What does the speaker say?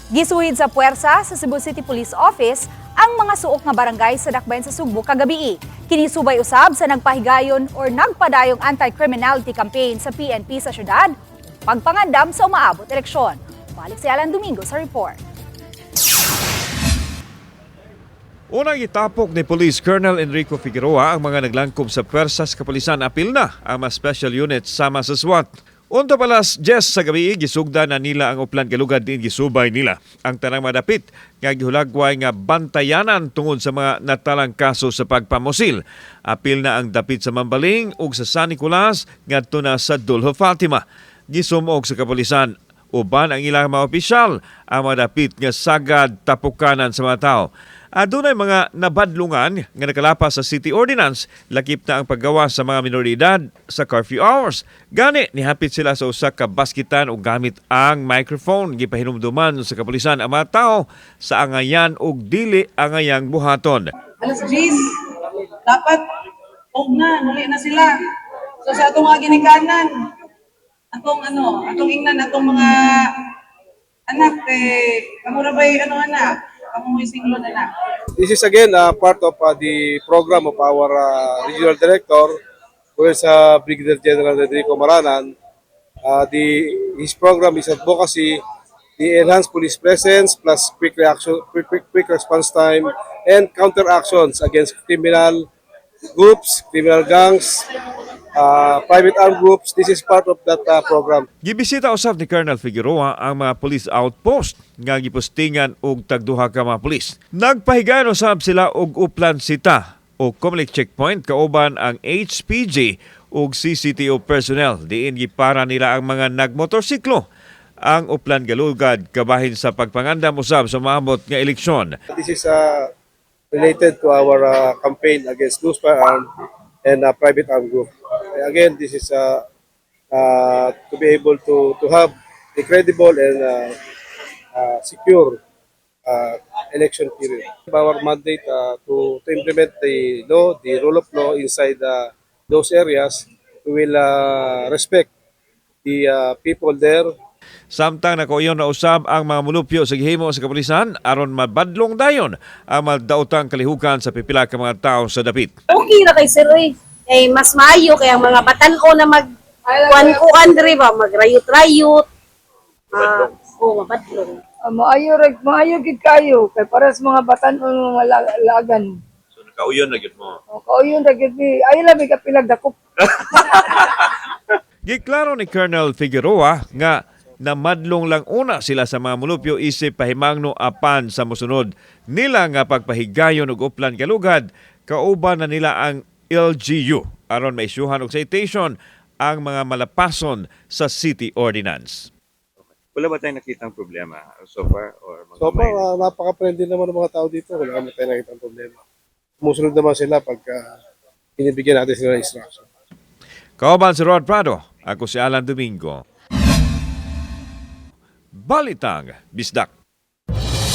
Gisuhid sa puwersa sa Cebu City Police Office ang mga suok nga barangay sa Dakbayan sa Sugbo kagabii. Kini subay usab sa nagpahigayon or nagpadayong anti-criminality campaign sa PNP sa syudad, pagpangandam sa umaabot eleksyon. Balik si Alan Domingo sa report. Unang itapok ni Police Colonel Enrico Figueroa ang mga naglangkob sa pwersas kapulisan, apil na ang mga special units sama sa SWAT. Unta palas 10 sa gabi, gisugda na nila ang uplan galugad din gisubay nila ang tanang madapit nga gihulagway nga bantayanan tungod sa mga natalang kaso sa pagpamusil. Apil na ang dapit sa Mambaling ug sa San Nicolas ngadto na sa Dulho Fatima. Gisumog sa kapulisan uban ang ilang mga opisyal ang mga dapit nga sagad tapukanan sa mga tao. Adunay mga nabadlungan nga nakalapas sa city ordinance, lakip na ang paggawa sa mga minoridad sa curfew hours. Gani nihapit sila sa usa ka baskitan og gamit ang microphone gipahinumduman sa kapulisan ang mga tao sa angayan ug dili angayang buhaton. Alas 10. Dapat, og na, muli na sila. So sa atong mga ginikanan, atong ano, atong ingnan, atong mga anak, eh, kamo ra ba'y ano anak, kamo mo'y singlon anak. This is again part of the program of our regional director, who is Brigadier General Enrico Maranan. His program is advocacy, the enhanced police presence plus quick reaction, quick response time, and counter actions against criminal groups, criminal gangs, private armed groups. This is part of that program. Gibisita usab ni Colonel Figueroa ang mga police outpost nga gipostingan og tagduha ka mga pulis. Nagpahigayon usab sila og uplan sita o Comelec checkpoint kauban ang HPG ug CCTO personnel, diin gipara nila ang mga nagmotorsiklo. Ang uplan galugad kabahin sa pagpangandam usab sa maabot nga eleksyon. This is related to our campaign against loose firearm and private armed group. Again, this is to be able to have a credible and secure election period. Our mandate to implement the law, the rule of law inside those areas, we will respect the people there. Samtang nakauyon na usab ang mga mulupyo sa gihimo sa kapulisan aron mabadlong dayon ang madaotang kalihukan sa pipila ka mga tao sa dapit. Okay ra kay sir oy. Kay mas maayo kay ang mga batan-o na mag kuan-kuan diri ba, magrayot-rayot. Ah, oh, mabadlong. Ah, maayo ra, maayo gid kayo kay para sa mga batan-on mga lagan. So nakauyon na gyud mo. O kauyon ra gid mi. Ayo lang mi kapilag dakop. Giklaro ni Colonel Figueroa nga namadlong lang una sila sa mga mulupyo isip pahimangno apan sa mosunod nila nga pagpahigayon og uplan galugad, kauban na nila ang LGU aron maisyuhan og citation ang mga malapason sa city ordinance. Wala ba tayong nakitang problema so far? Or mga So far, minor? Napaka-friendly naman ng mga tao dito. Wala kami tayong nakitang problema. Sumusunod naman sila pagka binibigyan natin sila ng instruction. Kauban si Rod Prado, ako si Alan Domingo. Balitang Bisdak.